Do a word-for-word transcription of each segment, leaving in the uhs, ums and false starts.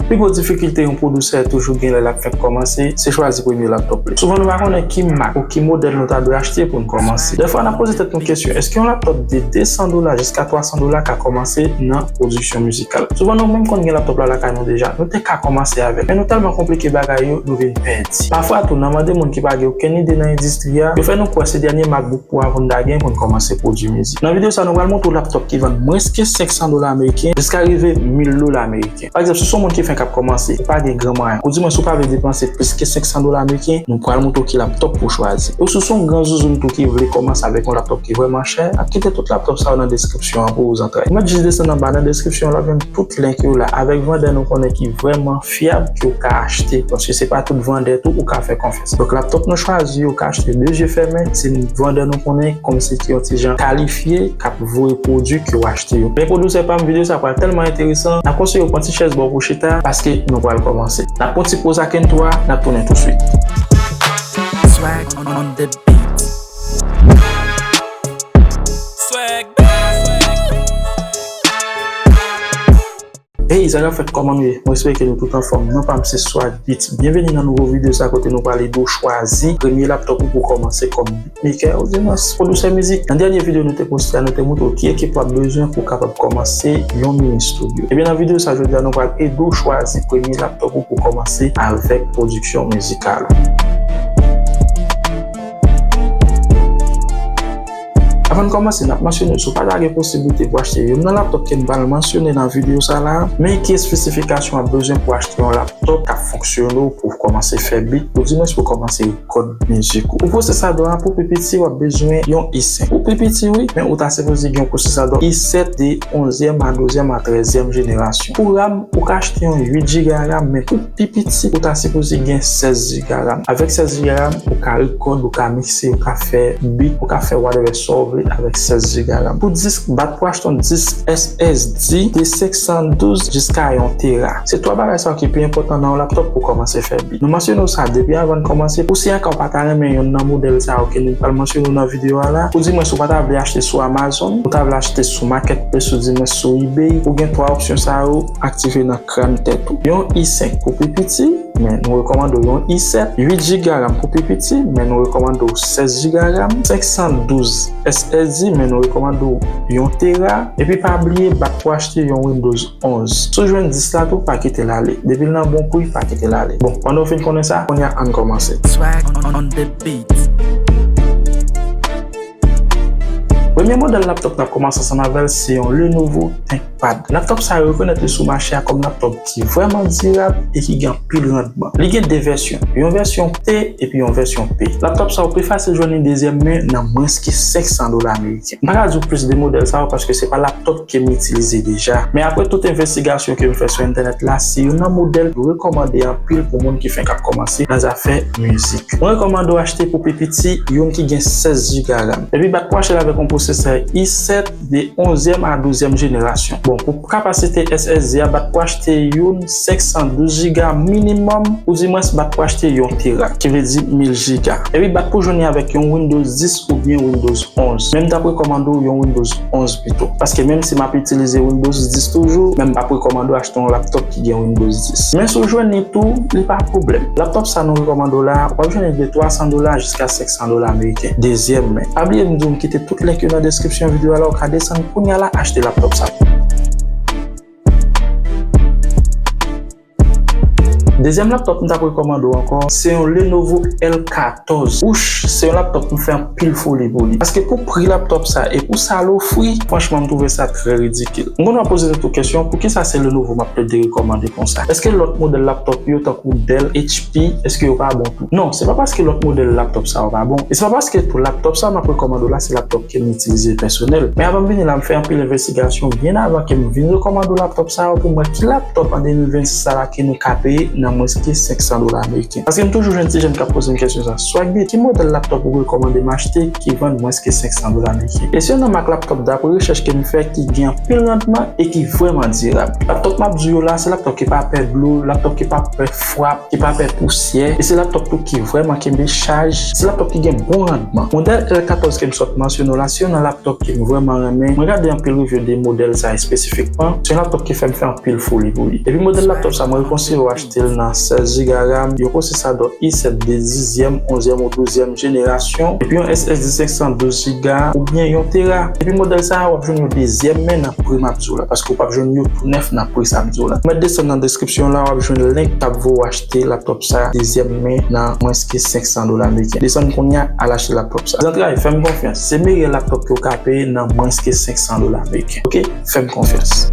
Pi gwo difikilte yon pwodisè toujou gen lè l ap fèk kòmanse, se chwazi premye laptop li. Souvan nou pa konnen ki mak ou ki modèl nou ta dwe achte pou n kòmanse. Dèfwa n ap poze tèt nou kesyon, èske yon laptop de de san dola jiska twa san dola ka kòmanse nan pwodiksyon mizikal? Souvan nou menm konn gen laptop la lakay nou deja, nou te ka kòmanse avè l, men nou tèlman konplike bagay yo, nou vin pèdi. Pafwa tou, n a mande moun ki pa gen okenn ide nan endistri a, yo fè nou kwè se dènye MacBook Pro a pou n ta gen pou n kòmanse pwodui mizik. Nan videyo sa, nou pral montre w laptop ki vann mwens ke senk san dola ameriken jiska rive mil dola ameriken. Pa egzanp, si w se yon moun ki fenk ap kòmanse, ou pa gen gran mwayen, oudimwens ou pa vle depanse plis ke senk san dola ameriken, nou pral montre w ki laptop pou w chwazi. Ou si w se yon gran zouzoun tou ki vle kòmanse avèk yon laptop ki vrèman chè, n ap kite tout laptop sa yo nan deskripsyon an pou w zantray. Ou mèt jis desann anba nan deskripsyon an, w ap jwenn tout link yo la avèk vandè nou konnen ki vrèman fyab ke w ka achte, paske se pa tout vandè tou ou ka fè konfyans. Donk, laptop nou chwazi yo ka achte de zye fèmen, se vandè nou konnen kòmsi ki yon ti jan kalifye, k ap voye pwodui ke w achte yo. Men pwodisè pa m, videyo sa pral tèlman enteresan, n ap konseye w pran ti chèz ba w pou w chita, paske nou pral kòmanse. N ap pran ti poz ak entwo a, n ap tounen touswit. Swag on the beat. Swag. Hey, sa k ap fèt, kòman nou ye? Mwen espere ke nou tout anfòm. Non pa m se Swag Beats. Byenveni nan nouvo videyo sa kote nou pral ede w chwazi premye laptop ou pou kòmanse kòm beatmaker, oudimwens pwodisè mizik. Nan dènye videyo nou te poste a, nou te montre w ki ekipman w ap bezwen pou w kapab kòmanse yon mini studio. Ebyen, nan videyo sa jodi a, nou pral ede w chwazi premye laptop ou pou kòmanse avèk pwodiksyon mizikal. Avan n kòmanse, n ap mansyone, si w pa ta gen posiblite pou achte youn nan laptop ke n pral mansyone nan videyo sa la, men ki espesifikasyon w ap bezwen pou achte yon laptop k ap fonksyone w pou w kòmanse fè beat, oudimwens pou w kòmanse rekòd mizik ou. Pou pwosesadò a, pou pi piti, w ap bezwen yon i senk. Pou pi piti, wi, men ou ta sipoze gen yon pwosesadò i sèt de onzyèm a douzèm a trèzyèm jenerasyon. Pou RAM, ou ka achte yon uit giga RAM, men pou pi piti, ou ta sipoze gen sèz giga RAM. Avèk sèz giga RAM, ou ka rekòd, ou ka mikse, ou ka fè beat, ou ka fè whatever sa w vle avèk sèz giga RAM. Pou disk, bat pou achte yon disk S S D de senk san douz jiska yon tera. Se twa bagay sa yo ki pi enpòtan nan yon laptop pou kòmanse fè beat. Nou mansyone w sa depi avan n kòmanse. Pou si anka w pa ta renmen yonn nan modèl sa yo ke nou pral mansyone w nan videyo a la, oudimwens ou pa ta vle achte sou Amazon, ou ta vle achte sou Marketplace, oudimwens sou eBay, ou gen twa opsyon sa yo aktive nan kràn tèt ou. Yon i senk pou pi piti, men nou rekòmande w yon i sèt, uit giga RAM pou pi piti, men nou rekòmande w sèz giga RAM, senk san douz S S D, men nou rekòmande w yon tera, epi pa bliye bat pou achte yon Windows onz. Si w jwenn dis la tou, pa kite l ale. Depi l nan bon pri, pa kite l ale. Bon, pandan w fin konnen sa, kounye a ann kòmanse. Swag on the beat. Premye modèl laptop n ap kòmanse ansanm avè l se yon Lenovo ThinkPad. Laptop sa yo rekonèt li sou mache a kòm laptop ki vrèman dirab e ki gen anpil randman. Li gen de vèsyon, yon vèsyon T epi yon vèsyon P. Laptop sa yo pi fasil jwenn li dezyèm men nan mwens ke senk san dola ameriken. M pa ka di w plis de modèl sa yo paske se pa laptop ke m itilize deja. Men apre tout envestigasyon ke m fè sou entènèt la, se youn nan modèl yo rekòmande anpil pou moun ki fenk ap kòmanse nan zafè mizik. Mwen rekòmande w achte pou pi piti youn ki gen sèz giga RAM. Epi bat pou achte l avèk yon pwosesè i sèt de onzyèm a douzèm jenerasyon. Bon, pou kapasite S S D a, bat pou achte youn senk san douz giga minimòm, oudimwens bat pou achte yon tera, ki vle di mil giga. Epi bat pou jwenn li avèk yon Windows dis oubyen Windows onz. Men m t ap rekòmande w yon Windows onz pito. Paske menm si m ap itilize Windows dis toujou, men m p ap rekòmande w achte yon laptop ki gen Windows dis. Men si w jwenn li tou, li pa pwoblèm. Laptop sa nou rekòmande w la, w ap jwenn li de twa san dola jiska senk san dola ameriken. Dezyèm men. Pa bliye m di w m kite tout link yo nan deskripsyon videyo a la, ou ka desann kounye a la achte laptop sa. Dezyèm laptop m t ap rekòmande w ankò, se yon Lenovo L katòz. Wouch, se yon laptop m fè anpil foli pou li. Paske pou pri laptop sa e pou sa l ofri, franchman, m twouve sa trè ridikil. M konn w ap poze tèt ou kesyon, poukisa se Lenovo m ap plede rekòmande konsa? Èske lòt modèl laptop yo, tankou Dell, H P, èske yo pa bon tou? Non, se pa paske lòt modèl laptop sa yo pa bon. E se pa paske tou laptop sa yo m ap rekòmande w la, se laptop ke m itilize pèsonèl. Men avan m vini la, m fè anpil envestigasyon byen avan ke m vin rekòmande w laptop sa yo pou m wè ki laptop an de mil vennsis sa la ke nou ka peye nan mwens ke senk san dola ameriken. Paske m toujou jwenn ti jèn k ap poze m kesyon sa. Swagbeat, ki modèl laptop ou rekòmande m achte ki vann mwens ke senk san dola ameriken? E se youn nan mak laptop, dapre rechèch ke m fè, ki gen anpil randman e ki vrèman dirab. Laptop m ap di w yo la, se laptop ki pa pè dlo, laptop ki pa pè frap, ki pa pè pousyè, e se laptop tou ki vrèman kenbe chaj, se laptop ki gen bon randman. Modèl L katòz ke m sot mansyone w la, se youn nan laptop ke m vrèman renmen. Mwen gade anpil review de modèl sa espesifikman. Se yon laptop ki fè m fè anpil foli pou li. Epi modèl laptop sa, mwen rekonsiye w achte l nan sèz giga RAM, yon pwosesadò i sèt de dizyèm, onzyèm ou douzyèm jenerasyon, epi yon S S D senk san douz giga oubyen yon tera. Epi modèl sa a, w ap jwenn yon dezyèm men nan pri m ap di w la, paske w p ap jwenn yo tou nèf nan pri sa m di w la. Mwen desann nan deskripsyon la, w ap jwenn link k ap voye w achte laptop sa a, dezyèm men nan mwens ke senk san dola ameriken. Desann kounye a, al achte laptop sa. Zantray, fè m konfyans. Se meyè laptop ke w ka peye nan mwens ke senk san dola ameriken. Oke? Fè m konfyans.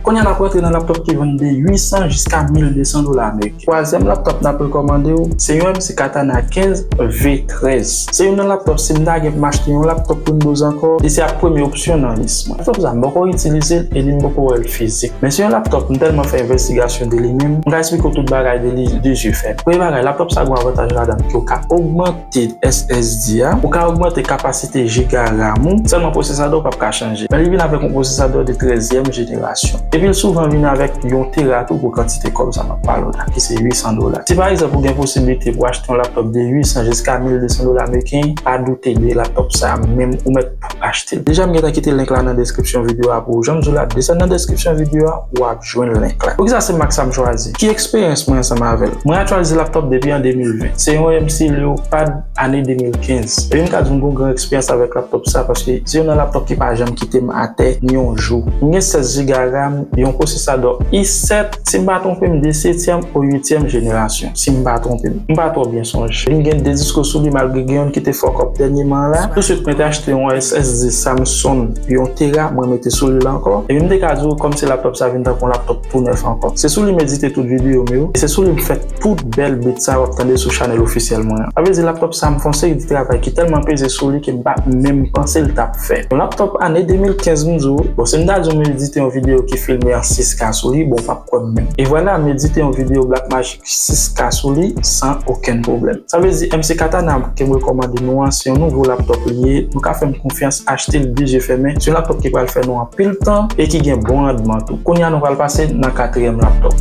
Kounye a n ap rantre nan laptop ki vann de uit san jiska mil de san dola ameriken. Twazyèm laptop n ap rekòmande w, se yon M C Katana kenz V trèz. Se youn nan laptop, si m ta gen pou m achte yon laptop Windows ankò, li se ap premye opsyon nan lis mwen. Laptop sa, m poko itilize l e ni m poko wè l fizik. Men se yon laptop, m tèlman fè envestigasyon de li menm, m ka eksplike w tout bagay de li de zye fèmen. Premye bagay, laptop sa gen yon avantaj ladan l ke w ka ogmante S S D a, ou ka ogmante kapasite giga RAM ou, sèlman pwosesadè w p ap ka chanje. Men li vin avèk yon pwosesadè de trèzyèm jenerasyon. Epi l souvan vin avèk yon tera tou pou kantite kòb sa m ap pale w la, ki se uit san dola. Si pa egzanp ou gen posiblite pou achte yon laptop de uit san jiska mil de san dola ameriken, pa doute de laptop sa a, menm ou mèt pou achte l. Deja m gentan kite link la nan deskripsyon videyo a pou ou. Jan m di w la, desann nan deskripsyon videyo a, w ap jwenn link la. Poukisa se mak sa m chwazi? Ki eksperyans mwen ansanm avè l? Mwen aktyalize laptop depi an de mil ven. Se yon M C Leopard ane de mil kenz. Epi m ka di m gen yon gran eksperyans avèk laptop sa, paske se youn nan laptop ki pa janm kite m atè ni yon jou. M gen sèz giga RAM, yon pwosesadò i sèt, si m pa twonpe m, de setyèm ou uityèm jenerasyon, si m pa twonpe m. M pa twò byen sonje. Epi m gen de disko sou li, malgre gen youn ki te fuck up dènyèman la. Touswit, mwen te achte yon S S D Samsung, yon tera, mwen mete sou li la ankò. Epi m te ka di w, kòm se laptop sa vin tankou yon laptop tou nèf ankò. Se sou li m edite tout videyo m yo. E se sou li m fè tout bèl beat sa w ap tande sou chanèl ofisyèl mwen an. Sa vle di laptop sa, m fè yon seri de travay ki tèlman peze sou li ke m pa menm panse l t ap fè. Yon laptop ane de mil kenz, m di w, bon, si m ta di w m edite yon videyo ki filme an sis K sou li, bon, w p ap kwè m menm. E vwala, m edite yon videyo Blackmagic sis K sou li san okenn pwoblèm. Sa vle di M C Katana ke m rekòmande nou an, se yon nouvo laptop li ye. Nou ka fè m konfyans, achte l de zye fèmen. Se yon laptop ki pral fè nou anpil tan e ki gen bon randman tou. Kounye a nou pral pase nan katriyèm laptop.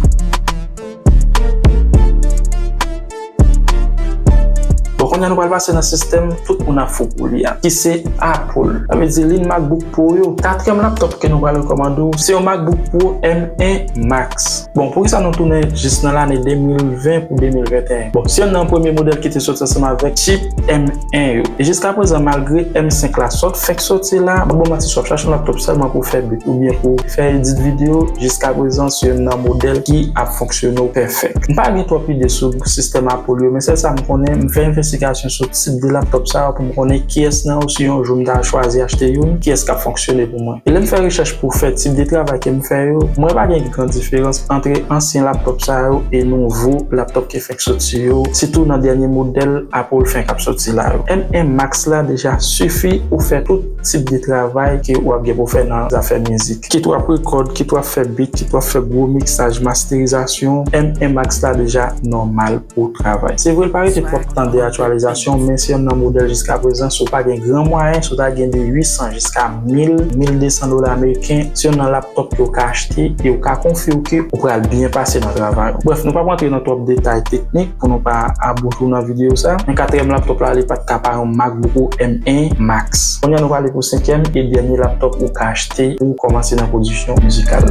Bon, kounye a nou pral pase nan sistèm tout moun ap fou pou li a, ki se Apple. Sa vle di liy MacBook Pro yo. Katriyèm laptop ke nou pral rekòmande w, se yon MacBook Pro M yen Max. Bon, poukisa nou tounen jis nan lane de mil ven pou de mil venteyen? Bon, se youn nan premye modèl ki te soti ansanm avèk chip M yen yo. E jiska prezan, malgre M senk la sot fèk soti la, m p ap ba w manti, si w ap chache yon laptop sèlman pou fè beat oubyen pou fè edit videyo, jiska prezan, se youn nan modèl ki ap fonksyone w pèfèk. M pa gen twòp ide sou sistèm Apple yo, men sèl sa m konnen, m fè envestigasyon sou tip de laptop sa yo pou m konnen kiyès nan yo, si yon jou m ta chwazi achte youn, kiyès k ap fonksyone pou mwen. E lè m fè rechèch pou fè tip de travay ke m fè yo, m wè pa gen gran diferans ant ansyen laptop sa yo e nouvo laptop ki fèk soti yo, sitou nan dènye modèl Apple fenk ap soti la yo. M yen Max la deja sifi ou fè tout tip de travay ke w ap gen pou fè nan zafè mizik. Kit w ap rekòd, kit w ap fè beat, kit w ap fè gwo miksaj, masterizasyon, M yen Max la deja nòmal pou travay. Se vre, l pa rete twòp tan de aktyalizasyon, men se youn nan modèl jiska prezan, si w pa gen gran mwayen, si w ta gen de uit san jiska mil, mil de san dola ameriken, se youn nan laptop ke w ka achte e w ka konfye w ke ou pral byen pase nan travay ou. Brèf, nou p ap rantre nan twòp detay teknik pou nou pa abouti nan videyo sa. Men katriyèm laptop la, li pa t ka pa yon MacBook M yen Max. Kounye a nou prale pou senkyèm e dènye laptop ou ka achte pou w kòmanse nan pwodiksyon mizikal.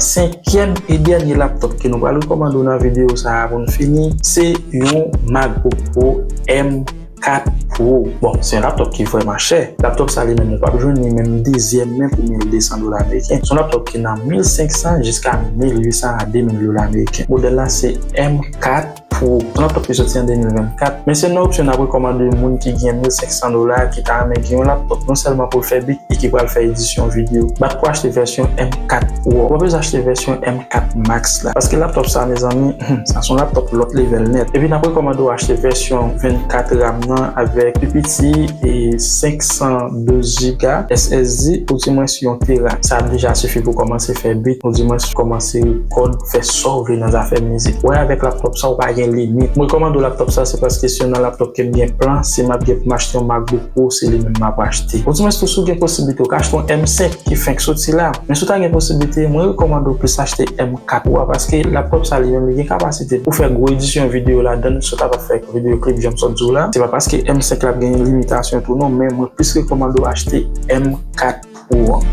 Senkyèm e dènye laptop ke nou pral rekòmande w nan videyo sa a pou n fini, se yon MacBook Pro M kat Pro. Bon, se yon laptop ki vrèman chè. Laptop sa li menm, ou p ap jwenn li menm dezyèm men pou mil de san dola ameriken. Se yon laptop ki nan mil senk san jiska mil uit san a de mil dola ameriken. Modèl la se M kat Pro. Yon laptop ki soti an de mil vennkat, men se yon opsyon n ap rekòmande moun ki gen mil senk san dola ki ta renmen gen yon laptop non sèlman pou l fè beat e ki pral fè edisyon videyo. Bat pou achte vèsyon M kat Pro. Ou pa bezwen achte vèsyon M kat Max la. Paske laptop sa, mezanmi, sa se yon laptop lòt level nèt. Epi n ap rekòmande w achte vèsyon vennkat RAM nan avèk pi piti e senk san douz giga S S D, ou di mwens yon tera. Sa ap deja sifi pou kòmanse fè beat, ou di mwens kòmanse rekòd, fè sa w vle nan zafè mizik. Wè, avèk laptop sa, ou pa gen limit. Mwen rekòmande w laptop sa, se paske se youn nan laptop ke m gen plan, si m ap gen pou m achte yon MacBook Pro, se li menm m ap achte. Ou di mwens tou, si w gen posiblite, ou ka achte yon M senk ki fenk soti la. Men si w ta gen posiblite, mwen rekòmande w plis achte M kat Pro a, paske laptop sa li menm li gen kapasite pou fè gwo edisyon videyo ladan l, si w ta va fè videyo klip, jan m sot di w la. Se pa paske M senk la ap gen limitasyon tou non, men mwen plis rekòmande w achte M kat Pro an.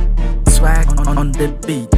Swag on, on the beat.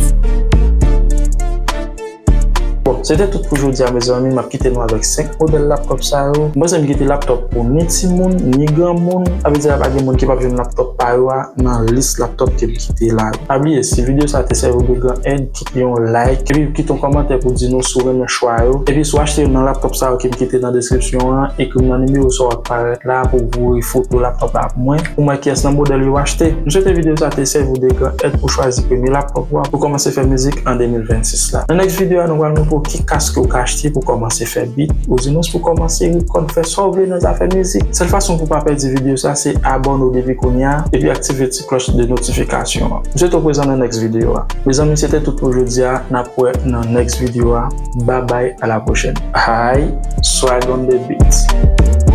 Bon, se te tout pou jodi a, mezanmi. M ap kite nou avèk senk modèl laptop sa yo. Mwen, se m kite laptop pou ni timoun, ni granmoun. Sa vle di, pa gen moun ki p ap jwenn laptop pa yo a nan lis laptop ke m kite la yo. Pa bliye, si videyo sa te sèvi w de gran èd, kite yon like, epi kite yon kòmantè pou di nou si w renmen chwa yo. Epi si w achte youn nan laptop sa yo ke m kite nan deskripsyon an, ekri m nan nimewo sa w ap parèt la pou w voye foto laptop la pou mwen, pou m wè kiyès nan modèl yo achte. M swete videyo sa te sèvi w de gran èd pou chwazi premye laptop ou a pou kòmanse fè mizik an de mil vennsis la. Nan next videyo a, nou pral montre w ki kas ke w ka achte pou kòmanse fè beat, ou di mwens pou kòmanse rekòd, fè sa w vle nan zafè mizik. Sèl fason pou w pa pèdi videyo sa, se abòne w depi kounye a, epi aktive ti klòch de notifikasyon an. M swete w prezan nan next videyo a. Mezanmi, se te tout pou jodi a. N ap wè nan next videyo a. Babay, a la pwochèn. Ay, swag on the beat.